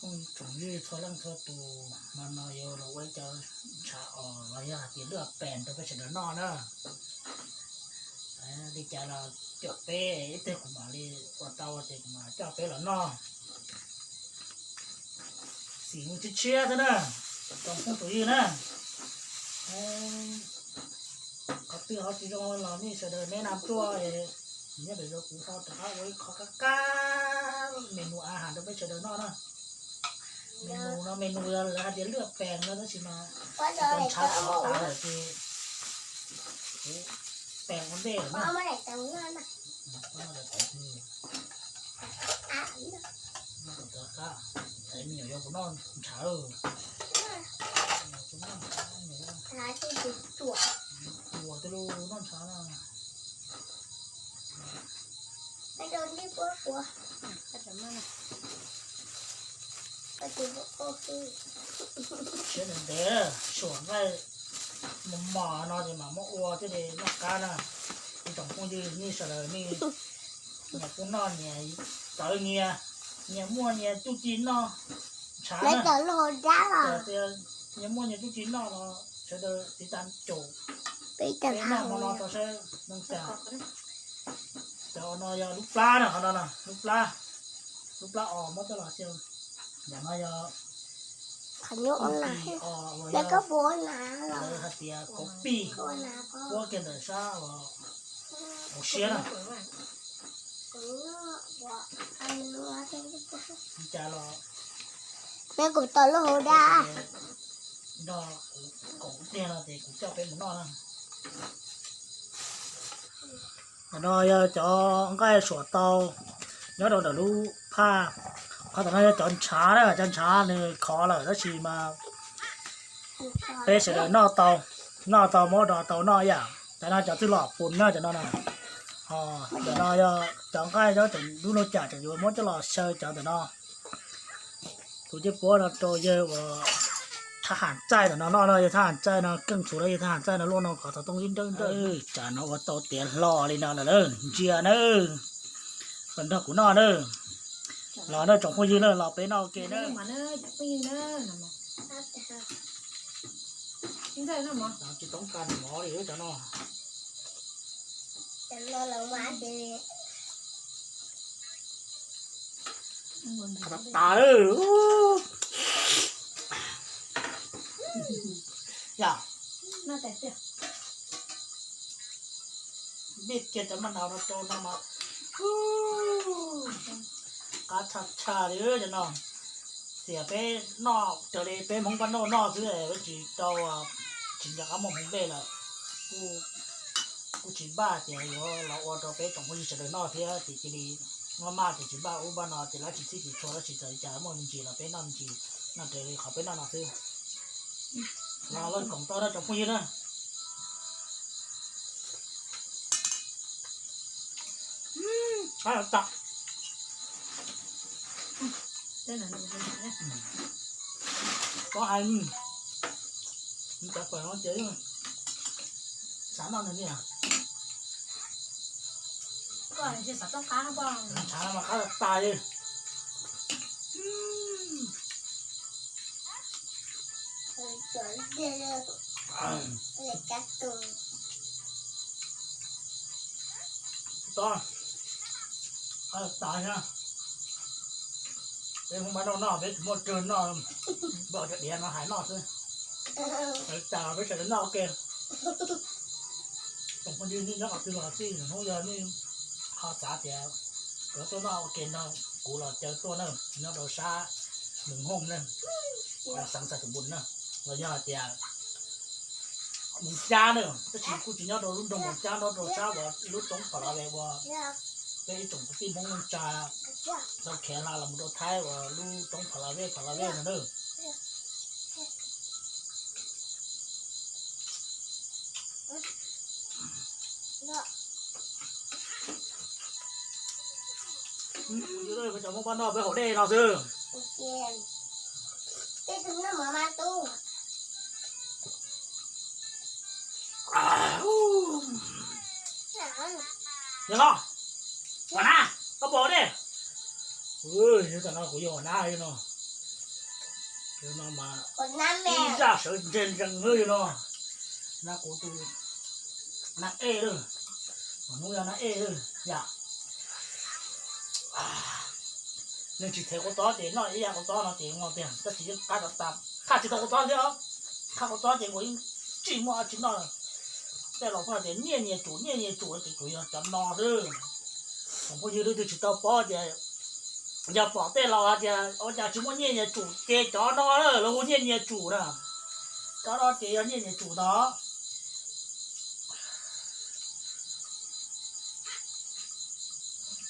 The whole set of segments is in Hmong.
Tsoom ywg txhua leej txhua tus, hmo no yuav los ua ib co ntshav os los yog hais tias lwj pees rau peb sawv daws noj na. Li cas los caum peb ib teg kuv mam li ua tau ces kuv mam coj peb los noj. Xim mus tshiab tshiab xwb na, tsoom phooj tsoom ywg na. Qhov twg ho tsis zoo los nej sawv daws neb nam ruaj, nyob ntawm kuv ho rov qab ua ib qho qab qab me nus a has rau peb sawv daws noj na. Me nus no me nus yog lawv hais tias lwj pees no tab sis mas ntshav qhov tas lawm ces kuv pees ua ntej lawm na. Thaum me nyuam yuav kuv noj ntshav. Ua tej lub noj ntshav na. Siab ntev ntev, suam nqaij mos mos no ces mam muab ua thiaj li noj qab na. Ib tsoom phooj ywg nej sawv daws nej nyias kuj noj nyias, txawv nyias, nyias muaj nyias txuj ci noj ntshav na. Tias nyias muaj nyias txuj ci noj los sawv daws tiv tas caum peb noj hmo no tau saib zoo cas. Cov no yog lub plab na, qhov no lub plab, lub plab os muab coj los xyaw. Yam no yog os, lawv hais tias kauv pij, puab kiag ntawm sab uas hauv siab na. Li cas los nrog kuv kaum tiag no ces kuv coj peb mus noj na. Ntawm no yog cov nqaij suam tau nyob rau ntawm lub phaj. Qhov tom no yog cov ntshav na, cov ntshav nws khov lawm tab sis mas peb sawv daws noj tau, noj tau muab do tau noj ib yam. Cov no cov twb los pun na cov no na. Ho cov no yog cov nqaij nyob rau lub no cas tseem yuav muab coj los xyaw cov ntawm no. Tus cwj puab no rau yawg uas thab ham txaij ntawm no noj no, yawg thab ham txaij no keej txhua na, yawg thab ham txaij no luaj no kom tau toob ib nrawj nrawj. Tsam no ua tau tiav hlo li no lawm, ntsia nawb, los nrog kuv noj nawb. Los nawb tsoom phooj ywg na, los peb noj ua ke nawb. Tsis toob kas mov li cov no. Tas lawm. Yog npij kiag cov maj nau no rau no mas qab tshaj tshaj li cov no. Tiam peb noj raws li peb Hmoob Npaj Nauj noj xwb, peb tsis tau, tsis nco qab muaj hmoov nplej lawm. Kuj tsis npaj tias yuav los ua rau peb tsoom phooj ywg sawv daws noj thiab ces cia li maj maj ces tsis npaj ub npaj no ces lawv tsis txhij tsis txhua, lawv tsis txawj li cas muaj me ntsis los peb noj me ntsis, noj raws li qhov peb noj no xwb. Los lawv koom tau na tsoom phooj ywg na. Qab tas. Koj hais, cov pawg no ces xav noj nws li. Ntshav no mas qab tas li. Tod, qab tas thiab. Peb Hmoob Npaj Nauj noj peb tsis muaj rwg noj, npaum cov diav no hais noj xwb. Qab tas peb sawv daws noj ua ke. Tsoom phooj ywg nej nyob qhov twg los xij, hnub yog nej ho xav tias yuav tuaj noj ua ke nrog kuv los caw tuaj na, nyob rau sab Moos Hooj na, xeev Xais Tus Npus na, los yog hais tias Moos Cab na, tab sis kuj tsis nyob rau lub nroog Moos Cab, nyob rau sab uas lub roob Pha La Ve uas peb ib tsoom kwv tij Hmoob Neej Tsa tau khiav hla los mus rau Thaib uas lub roob Pha La Ve, Pha La Ve no na. Cov Hmoob Paj Noj peb haus dej no xwb. Yog no, ua na, koj pom dej. Tam no kuv yog ua na no. No mas ib zaj sawv ntseg ntseg lawm no. Na kuv tus na ej lawm, hnub yog na ej lawm yam. Nws tsis them kua txob ces noj ib yam kua txob no ces nws tiag, tab sis yeej qab tas, qab tsis tau kua txob thiab. Qab kua txob ces nkaus yeej tsis muaj dab tsi noj. Tej laus pheej tias nyiaj nyias tsum, nyiaj nyias tsum ces tsuas yog cov no xwb. Tsoom phooj ywg leej twg tsis tau paub tias, yog pom tej laus hais tias ua cas tsis muaj nyiaj nyias tsum ces cov no lawm los hu nyiaj nyias tsum na. Cov no ces yog nyiaj nyias tsum no.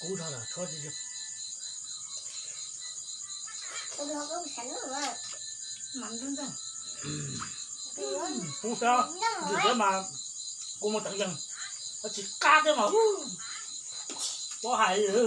Kub zog lawm, tshuab tsis, kub xwb, ntws xwb mas kuv mus teev yees, tsis qab thiab mas, pob hais li.